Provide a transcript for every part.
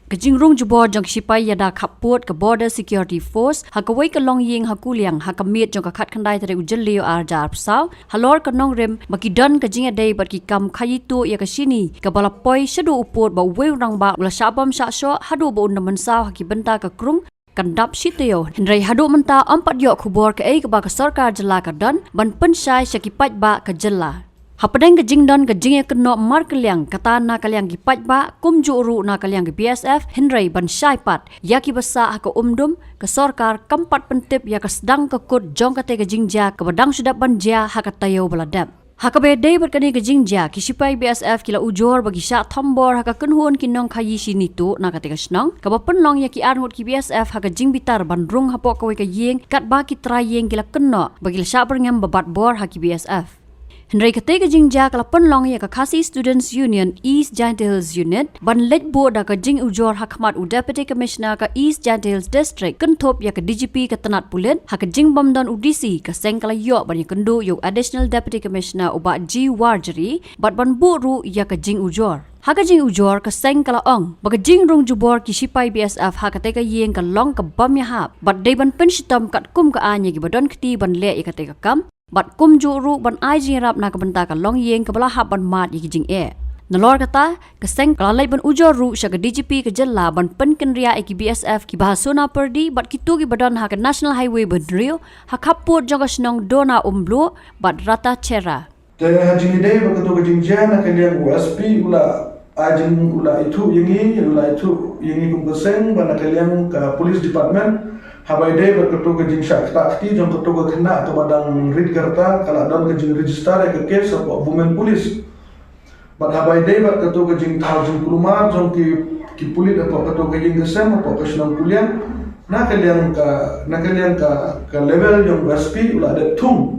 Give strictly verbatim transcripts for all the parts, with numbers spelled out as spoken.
Ka jingrung jubor jong ki shipai ïada khappud ka Border Security Force ha kawei ka longïing ha Kuliang ha ka miet jong ka khatkhyndai tarik u Jylliew arhajar arphew saw, halor ka nongrim ba ki don ka jingïadei bad ki kam khaïi tuh ïa ka shini kaba la poi shaduh u pud ba uwei u rangbah u la shah bam shah shoh haduh ba un da mynsaw ha ki bynta ka krung, kan dap shi taïew. Hynrei haduh mynta ym pat ïoh khubor kaei kaba ka sorkar jylla ka don ban pynshai sha ki paidbah ka jylla. Hapdeng ka jingdon ka jingïakynnoh markylliang, kata na ka liang ki paidbah, kumjuh ruh na ka liang ki B S F, hynrei ban shai pat ïa kiba sah ha ka umdum, ka sorkar kam pat pyntip ïa ka sdang ka kut jong katei ka jingjia kaba dang shu dep ban jia ha ka taïew ba la dep. Ha kaba ïadei bad kane ka jingjia, ki shipai B S F ki la ujor ba ki shah thombor ha ka kynhun ki nongkhaïi shini tuh na katei ka shnong, kaba pynlong ïa ki arngut ki B S F ha ka jingbitar ban rung hapoh kawei ka ïing katba ki trai ïing ki la kynnoh ba ki la shah byrngem ba bat bor ha ki B S F. Hynrei katei ka jingjia ka la pynlong ïa ka Khasi Students Union East Jaintia Hills Unit ban leit buh da ka jingujor ha khmat u Deputy Commissioner ka East Jaintia Hills District, kynthup ïa ka D G P ka tnat pulit, ha ka jingbym don u D C, ka seng ka la ïoh ban ïakynduh ïa u Additional Deputy Commissioner u Bah G Warjri bad ban buh ruh ïa ka jingujor. Ha ka jingujor, ka seng ka la ong ba ka jingrung jubor ki shipai B S F ha katei ka ïing ka long ka bym ïahap bad dei ban pynshitom katkum ka aiñ ïa kiba don kti ban leh ïa katei ka kam, bad kumjuh ruh ban ai jingïarap na ka bynta ka longïing kaba la hap ban mad ïa ki jingeh. Nalor kata, ka seng ka la leit ban ujor ruh sha ka D G P ka jylla ban pynkynriah ïa ki B S F kiba ha Sonapyrdi bad kito kiba don ha ka National Highway ba hynriew, ha khappud jong ka shnong Dona Umbluh bad Ratacherra. Te ha jingïadei bad kato ka jingjia, na ka liang u S P u la ai jing, u la ithuh ïa ngi, u la ithuh ïa ngi kum ka seng, bad na ka liang ka Police Department, haba ïadei bad kato ka jingshah ktah kti jong kato ka khynnah kaba dang rit ka rta, ka la don ka jingregister ïa ka case hapoh Women Police. Bad haba ïadei bad kato ka jingthaw jingkulmar jong ki, ki pulit hapoh kato ka ïing ka sem hapoh ka shnong Kuliang, na ka liang ka, na ka liang ka, ka level jong u S P u la dep thung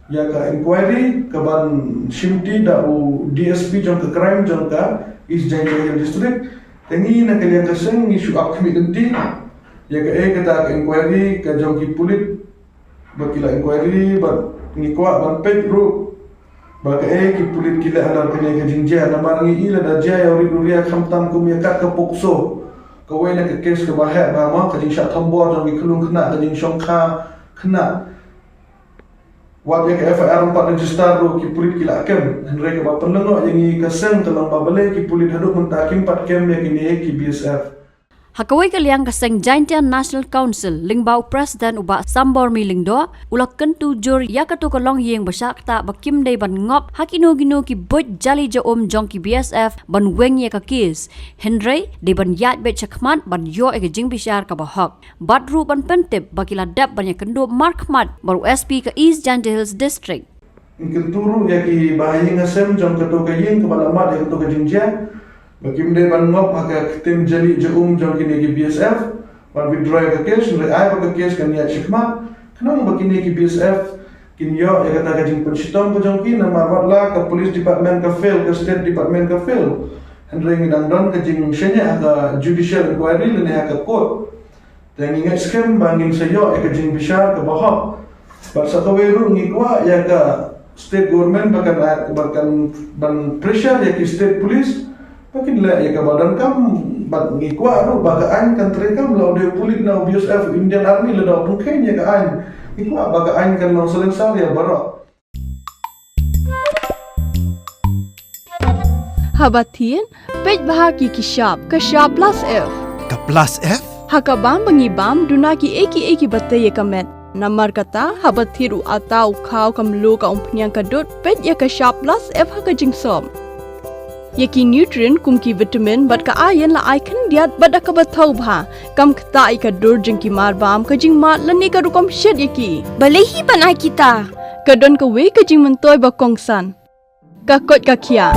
ïa ka inquiry kaban shimti da u D S P jong ka crime jong ka East Jaintia Hills District. Te ngi na ka liang ka seng ngi shu ap khmih lynti ïa kaei kata ka inquiry ka jong ki pulit ba ki la inquiry, bad ngi kwah ban peit ruh ba kaei ki pulit ki leh halor kane ka jingjia, namar ngi i lada jia ïa u rit u ria khamtam kum ïa kat ka POCSO, kawei na ka case kaba heh bha mo, ka jingshah thombor jong ki khyllung khynnah, ka jingshongkha khynnah. Wat ïa ka F I R ym pat register ruh ki pulit ki la kem. Hynrei kaba pynlyngngoh ïa ngi ka seng ka long ba balei ki pulit haduh mynta kim pat kem ïa kine ki B S F. Ha kawei ka liang, ka seng Jaintia National Council lyngba u President u Bah Sambormi Lyngdoh u la kyntu jur ïa kato ka longïing ba shah ktah ba kim dei ban ngop ha kino kino ki buit jali ja um jong ki B S F ban weng ïa ka case. Hynrei dei ban ïaid beit shakhmat ban ïoh ïa ka jingbishar kaba hok. Bad ruh ban pyntip ba ki la dep ban ïakynduh markhmat bad u S P ka East Jaintia Hills District. Ngi kyntu ruh ïa ki bahaïing hasem jong kato ka ïing kaba la mad ïa kato ka jingjia ba kim dei ban ngop ha ka ktien jali ja um jong kine ki B S F ban withdraw ïa ka case, hynrei ai ba ka case kan ïaid shakhmat khnang ba kine ki B S F kin ïoh ïa kata ka jingpynshitom ka jong ki, namar wat la ka police department ka fail, ka state department ka fail, hynrei ngi dang don ka jingshaniah ha ka judicial inquiry lane ha ka court. Te ngi ngeit skhem ba ngin sa ïoh ïa ka jingbishar kaba hok. Bad sa kawei ruh ngi kwah ïa ka state government ba kan, ba kan ban pressure ïa ki state police ba kin leh ïa kaba donkam. Bad ngi kwah ruh ba ka aiñ kan treikam, la u dei u pulit ne u B S F, Indian Army, lada u pynkheiñ ïa ka aiñ, ngi kwah ba ka aiñ kan long salonsar ïa baroh. Haba thied, peit bha ki ki shap, ka shap plus F. Ka plus F? Ha ka bam ba ngi bam, duna kiei kiei kiba tei ïa ka met. Namar kata, haba thied u atta, u khaw, ka mluh, ka umphniang, ka dud, peit ïa ka shap plus F ha ka jingsop. Ïa ki nutrient kum ki vitamin bad ka iron la ai khyndiat bad da kaba thaw bha. Kam ktah ïa ka dur jong ki marbam, ka jingmad lane ka rukom shet ïa ki. Balei hi ban ai kita? Ka don kawei ka jingmyntoi ba kongsan. Ka koit ka khiah.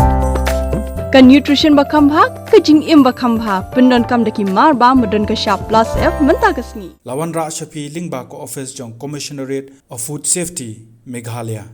Ka nutrition ba kham bha, ka jingim ba kham bha. Pyndonkam da ki marbam ba don ka shap plus F mynta ka sngi. La wanrah sha phi lyngba ka office jong Commissionerate of Food Safety, Meghalaya.